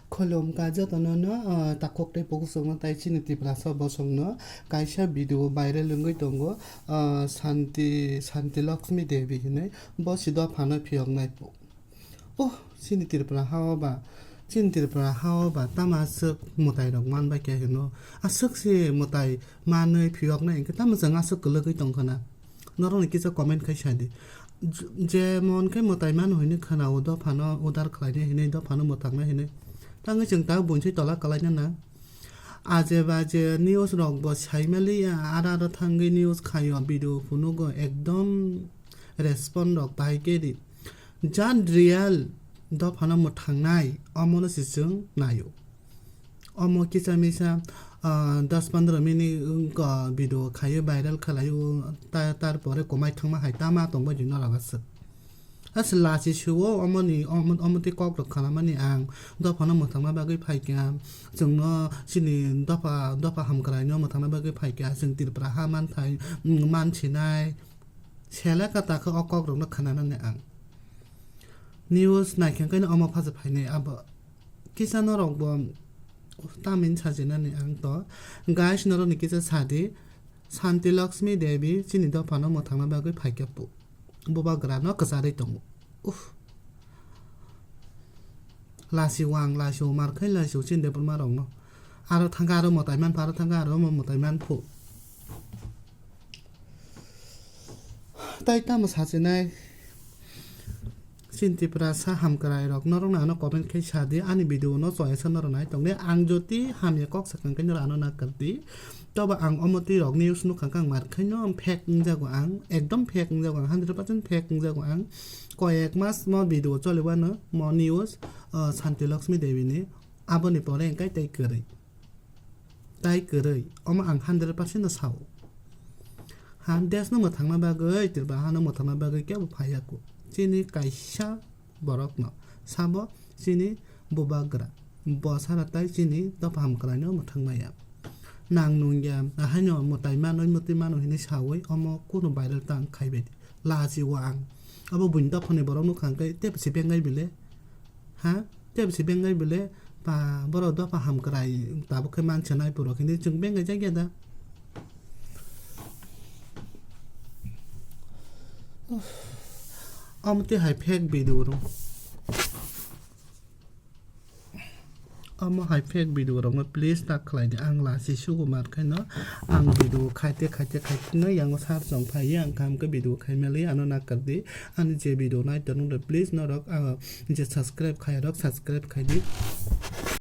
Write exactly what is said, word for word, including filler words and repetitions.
Khulumkha jotono no, ah, takhuk tei bukuchukno tai chini Tiprasa bosongno kaisa video viral wngwi tongo, ah, Santi, Santi Lakshmi Devi hinwi, bo si dophano phiyoknai. Oh, chini Tripura hao ba, chini Tripura hao ba tamo aswk mwtai rok man bai khe hino, aswk se mwtai manwi phiyoknai hinkhe tamo chwng aswk kwlwgwi tongkha na? Norokni kisa comment khai sadi. J-, jemon khe mwtai mano hinwi khwnao, dophano udar khlainai hinwi, dophano mwthangna hinwi. Tangwi chwng ta buinsai tola kwlaina na. Aje baje news rok bo saimaliya, ara ara thangwi news khaio, video phunugo, ekdom respond rok bahai khe di. Jan real dophano mwthangnai, omono se chwng naio. Omo kisa misa, ah, dos pondro minute wngkha video khaio, viral khlaio, ta-, tarpore kwmai thangma hai tama tongbai di norok aswk. Aswk lachi suo omoni, omo-, omo tei kok rok khnamani ang dophano mwthangna bagwi phaikha, chwngno chini dopha, dopha hamkraino mwthangna bagwi phaikha, chwng Tripura ha manthai, mm, mansinai, seleka takhe o kok rokno khnanani ang. News naikhe kaino omo phaja phainai abo. Kisa norok bo tamni sajinani ang to. Guys, norokni kisa sadi, Santi Lakshmi Devi chini dophano mwthangna bagwi phaikha pu-, bubagrano kwcharwi tongo. Uff. Lasi wang, lasi umar khai, lasi uchin Debbarma rokno. Aro thangkha aro mwtai manpha, aro thangkha aro mwtai manphu. Tai tamo sachinai? Chini Tiprasa hamkrai rok, norok no ano comment khai sa di, ani video no choya sa norok nai tong di. Ang jodi hamya kok sakang khe norok ano nakardi. Tobo ang omo twi rok news nukha khe ang mar khaino fake wngjago ang, ekdom fake wngjago ang, hundred percent fake wngjago ang. Koyek mas mo video choli wano mo news, ah, Santi Lakshmi Devi ni, aboni pore hwnkhe tei kwrwi. Tai kwrwi, omo ang hundred percent no sao. Ha, desh no mwthangna bagwi, Tripura ha no mwthangna bagwi kebo phaiya kho. Chini kaisa borok no sabo chini bubagra. Bo sara tai chini dopha hamkrai no mwthang maya. Nang nung ya, ahai no mwtai mano, mwtwi mano hinwi sawi, omo kunu viral tang khai bai di. Lachi o ang. Abo buini dophani borok nukha hwnkhe tei bwswi bengai bile. Ha? Tei bwswi bengai bile. Ba, borok dopha hamkrai tabuk khe mansa nai borok hinwi chwng bengai jakya da. Uff. Omo twi hai fake video rok. Omo hai fake video rokno please ta khlai di. Ang Lachi Sukumar khaino ang video khaite, khaite, khaite no yango sar chong phai ang kaham khe video khai mali ano nakar di. Ani je video nai tongo please norok, ah, je subscribe khai rok subscribe khai di.